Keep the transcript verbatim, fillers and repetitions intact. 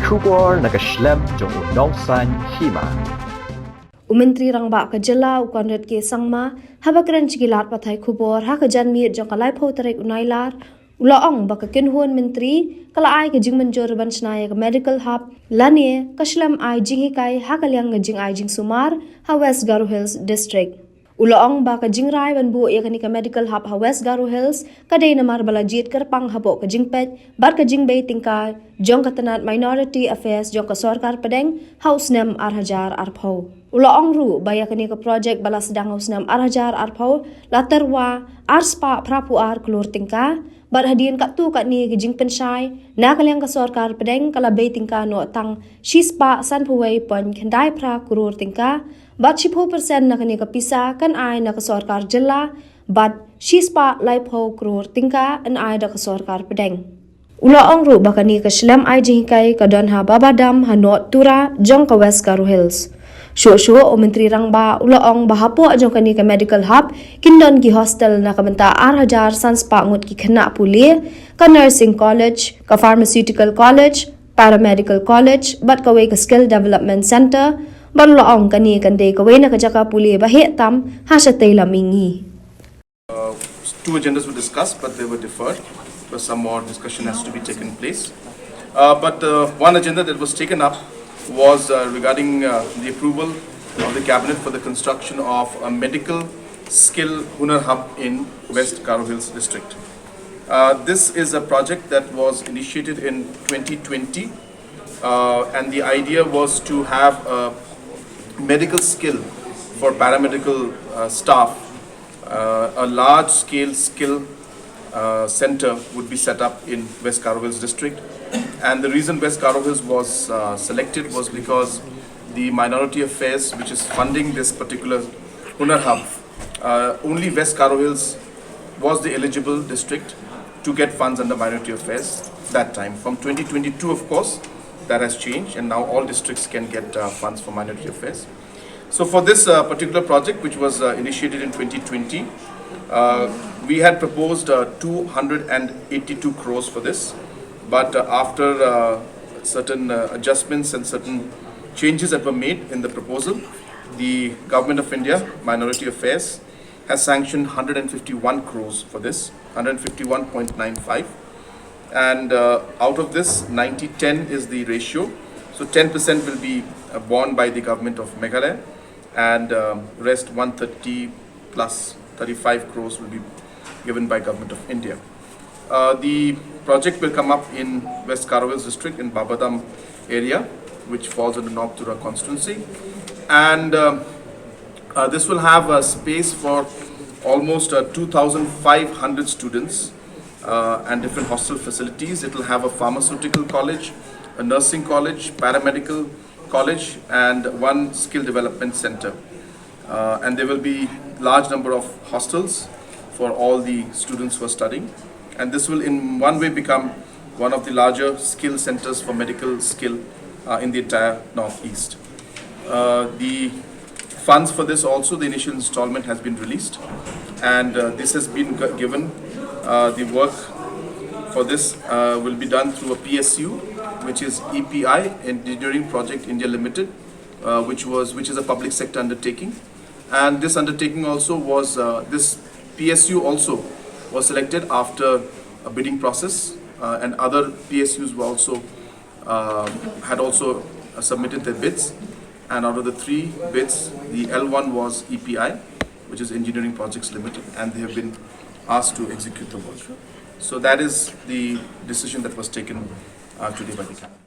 Khubor na ka shlem jong u nongsan hima. U Myntri Rangbah ka jylla u Conrad K Sangma haba kren sha ki lad pathai khubor ha ka janmiet jong ka laiphew tarik u Nailar, u la ong ba ka kynhun myntri ka la ai ka jingmynjur ban shna ïa ka medical hub lane ka shlem ai jinghikai ha ka liang ka jingai jingsumar ha West Garo Hills District. U la ong ba ka jingrai ban buh ïa kane ka medical hub ha West Garo Hills ka dei namar ba la jied kyrpang hapoh ka jingpeit bad ka jingbei tyngka jong ka tnat Minority Affairs jong ka sorkar pdeng ha u snem ar hajar arphew. U la ong ruh ba ïa kane ka projek ba la sdang ha u snem ar hajar arphew la tyrwa ar spah phra phew ar klur tyngka, bad hadien katto katne ka jingpynshai na ka liang ka sorkar pdeng ka la bei tyngka noh tang shi spah sanphew wei point khyndai phra klur tyngka, bad shiphew percent na kane ka pisa kan ai na ka sorkar jylla, bad shi spah laiphew klur tyngka yn ai da ka sorkar pdeng. U la ong ruh ba kane ka shlem ai jinghikai ka don ha Babadam ha North Tura jong ka West Garo Hills. Shuh shuh u Myntri Rangbah u la ong ba hapoh jong kane ka medical hub kin don ki hostel na ka bynta ar hajar san spah ngut ki khynnah pule, ka nursing college, ka pharmaceutical college, paramedical college bad kawei ka skill development center, bad u la ong kane kan dei kawei na ka jaka pule ba heh tam ha shatei lam mihngi. Uh, two agendas were discussed, but they were deferred because some more discussion has to be taken place. Uh, but uh, one agenda that was taken up was uh, regarding uh, the approval of the cabinet for the construction of a medical skill Hunar Hub in West Garo Hills district. Uh, this is a project that was initiated in twenty twenty, uh, and the idea was to have a medical skill for paramedical uh, staff. Uh, a large scale skill uh, center would be set up in West Garo Hills district. And the reason West Garo Hills was uh, selected was because the Minority Affairs, which is funding this particular Hunar Hub, uh, only West Garo Hills was the eligible district to get funds under Minority Affairs that time. From twenty twenty-two, of course, that has changed, and now all districts can get uh, funds for Minority Affairs. So for this uh, particular project, which was uh, initiated in twenty twenty, uh, we had proposed uh, two hundred eighty-two crores for this, but uh, after uh, certain uh, adjustments and certain changes that were made in the proposal, the Government of India, Minority Affairs, has sanctioned one hundred fifty-one crores for this, one hundred fifty-one point nine five, and uh, out of this, ninety ten is the ratio. So ten percent will be uh, borne by the government of Meghalaya, and um, rest one thirty plus thirty-five crores will be given by government of India. Uh, the project will come up in West Garo Hills district in Babadam area, which falls under North Tura constituency, and um, uh, this will have a space for almost uh, two thousand five hundred students uh, and different hostel facilities. It will have a pharmaceutical college, a nursing college, paramedical college, and one skill development center. Uh, and there will be large number of hostels for all the students who are studying. And this will in one way become one of the larger skill centers for medical skill uh, in the entire Northeast. Uh, the funds for this also, the initial installment has been released, and uh, this has been g- given. Uh, the work for this uh, will be done through a P S U, which is E P I, Engineering Project India Limited, uh, which was which is a public sector undertaking, and this undertaking also was uh, this P S U also was selected after a bidding process, uh, and other P S Us were also uh, had also uh, submitted their bids, and out of the three bids, the L one was E P I, which is Engineering Projects Limited, and they have been asked to execute the work. So that is the decision that was taken uh, today by the cabinet.